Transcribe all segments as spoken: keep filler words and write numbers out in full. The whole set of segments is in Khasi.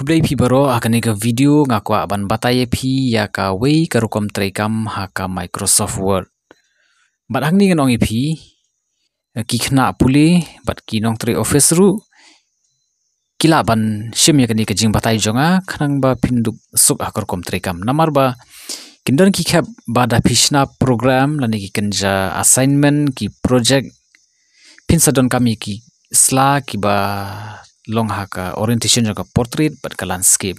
Khublei phi baroh, ha kane ka video nga kwah ban batai ïa phi ïa kawei ka rukom treikam ha ka Microsoft Word. Bad hangne ngan ong ïa phi, ki khynnah pule bad ki nongtrei office ruh ki lah ban shim ïa kane ka jingbatai jong nga khnang ba phin dup suk ha ka rukom treikam. Namar ba kin don ki khep ba da phi shna program lane ki kynja assignment, ki project, phin sa donkam ïa ki sla kiba long ha ka orientation jong ka portrait bad ka landscape.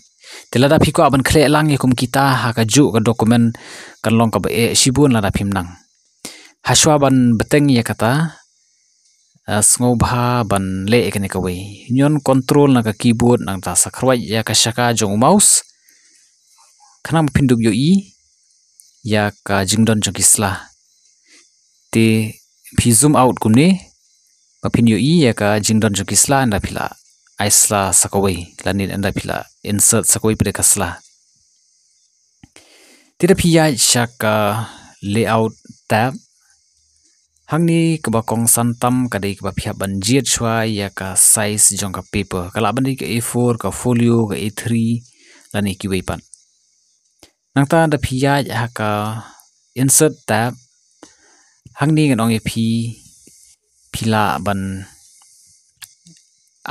Te lada phi kwah ban khleh lang ïa kum kita ha kajuh ka document, kan long kaba eh shibun lada phim nang. Hashwa ban bteng ïa kata, ah, sngewbha ban leh ïa kane kawei. Ñion control na ka keyboard, nangta sa khrwai ïa ka shaka jong u mouse khnang ba phin dup ïohi ïa ka jingdon jong ki sla. Te phi zoom out kumne ba phin ïohi ïa ka jingdon jong ki sla, ynda phi la ai sla sa kawei lane ynda phi la insert sa kawei pat ka sla. Te da phi ïaid sha ka layout tab. Hangne kaba kongsan tam ka dei kaba phi hap ban jied shuwa ïa ka size jong ka paper. Ka lah ban dei ka A four, ka folio, ka A three lane kiwei pat. Nangta da phi ïaid ha ka insert tab, hangne ngan ong ïa phi, phi lah ban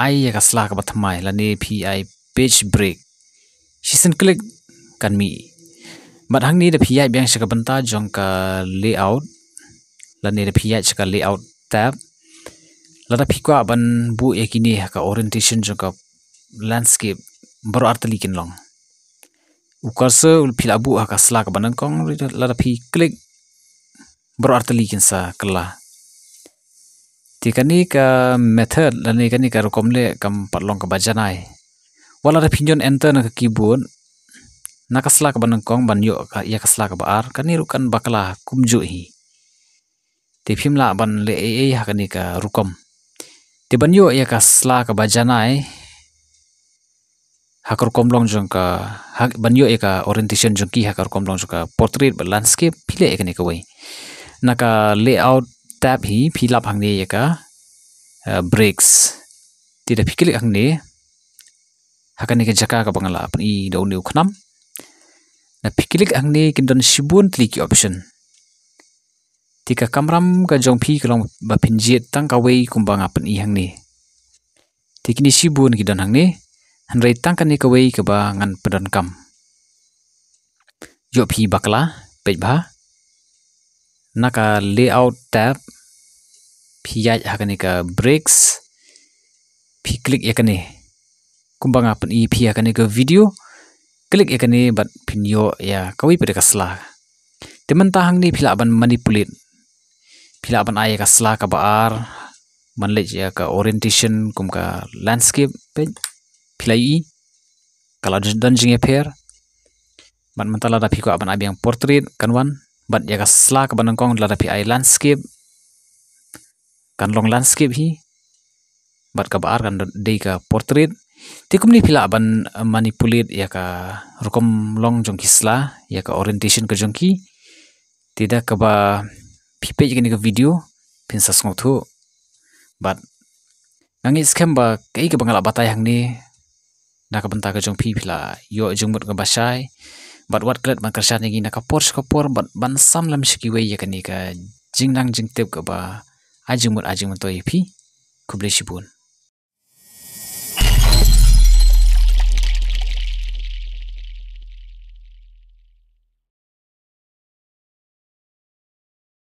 ai ïa ka sla kaba thymmai lane phi ai page break. Shisien click kan mih. Bad hangne da phi ïaid biang sha ka bynta jong ka layout lane da phi ïaid sha ka layout tab, lada phi kwah ban buh ïa kine ha ka orientation jong ka landscape, baroh artylli kin long. U cursor phi lah buh ha ka sla kaba nyngkong, lada phi click baroh artylli kin sa kylla. Te kane ka method lane kane ka rukom leh kam pat long kaba janai. Wat lada phi ñion enter na ka keyboard, na ka sla kaba nyngkong ban ïoh ka, ïa ka sla kaba ar, kane ruh kan bakla kumjuh hi. Te phim lah ban leh ei ei ha kane ka rukom. Te ban ïoh ïa ka sla kaba janai ha ka rukom long jong ka, ha, ban ïoh ïa ka orientation jong ki ha ka rukom long jong ka portrait bad landscape, phi leh ïa kane kawei. Na ka layout tab hi phi lap hangne ïa ka, eh, breaks. Te da phi click hangne ha kane ka jaka kaba nga la pyni da une u khnam. Da phi click hangne kin don shibun tylli ki option. Te ka kamram ka jong phi ka long ba phin jied tang kawei kumba nga pyni hangne. Te kine shibun ki don hangne, hynrei tang kane kawei kaba ngan pyndonkam. Ïoh phi bakla, peit bha. Na ka layout tab, phi ïaid ha kane ka breaks, phi click ïa kane. Kumba nga pyni phi ha kane ka video, click ïa kane bad phin ïoh ïa kawei pat ka sla. Te mynta hangne phi lah ban manipulate. Phi lah ban ai ïa ka sla kaba ar, ban leh ïa ka orientation kum ka landscape, peit. Phi la ïohi ka la don jingïapher. Bad mynta lada phi kwah ban ai biang portrait kan wan, bad ïa ka sla kaba nyngkong lada phi ai landscape, kan long landscape hi. Bad kaba ar kan dei ka portrait. Te kumne phi lah ban, eh, manipulate ïa ka rukom long jong ki sla, ïa ka orientation ka jong ki. Te da kaba phi peit ïa kane ka video phin sa sngewthuh. Bad nga ngeit skhem ba kaei kaba nga la batai hangne, na ka bynta ka jong phi phi la ïoh jingmut kaba shai. Bad wat klet ban kyrshan ïa ngi na ka por sha ka por bad ban sam lem sha kiwei ïa kane ka jingnang jingtip kaba ai jingmut ai jingmyntoi ïa phi. Khublei shibun.